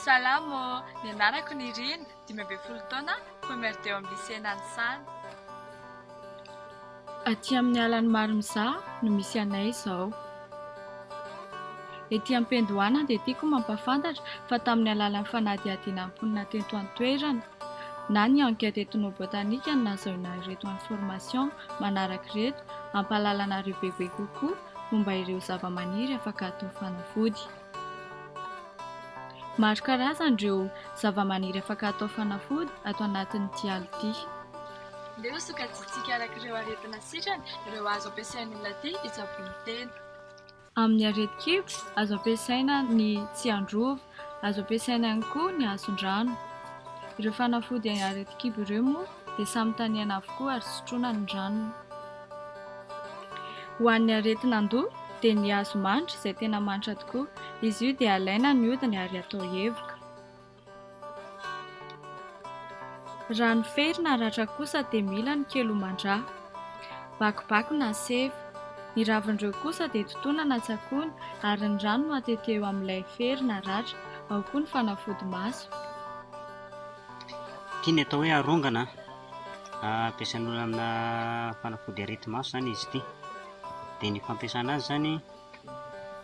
Salama ô! Ny anarako Nirina, 15 taona, première deux amin'ny lycée Nanisana. Aty amin'ny alan'i Maromizaha no misy anay izao. Ety am-piandohana dia tiako mampahafantatra fa tamin'ny alalan'ny fanadihadiana ny mponina teto an-toerana na ny enquête ethnobotanique no nahazoana ireto informations manaraka ireto hampahalala anareo bebe kokoa momba ireo zavamaniry afaka atao fanafody. Maro karazana ireo zavamaniry afaka atao fanafody ato anatin'ity ala ity. Ndeha ho sokajintsika araka ireo aretina sitrana ireo azo ampiasain'olona aty hitsaboany tena. Amin'ny aretin-kibo, azo ampiasaina ny tsiandrova, azo ampiasaina ihany koa ny hazondrano. Ireo fanafody aretin-kibo ireo moa dia samy tanehana avokoa ary sotroina ny ranony. Ho an'ny aretin'andoha dia ny hazo manitra izay tena manitra tokoa. Izy io dia alaina ny hodiny ary atao evoka. Raha ny fery na ratra kosa dia mila ny kelomandrà, bakobako na seva. Ny ravin'ireo kosa dia totoina na tsakoina ary ny rano no atete eo amin'ilay fery na ratra, ao koa ny fanafody maso. Ity ny atao hoe arongana a, ampiasain'olona amina fanafody areti-maso izany izy ity. Dia ny fampiasana azy izany,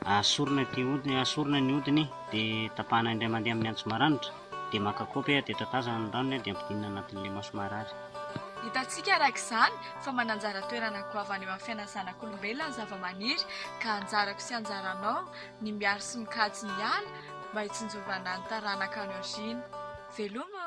asorina ity hodiny, asorina ny hodiny dia tapahana indray mandeha amin'ny antsy maranitra, dia maka kaopy dia tatazana ny ranony dia ampidinina anatin'ilay maso marary. Hitantsika araka izany fa mananjara toerana goavana eo amin'ny fiainan'ny zanak'olombelona ny zavamaniry ka anjarako sy anjaranao ny miaro sy mikajy ny ala mba hitsinjovana ny taranaka any aoriana. Veloma ô!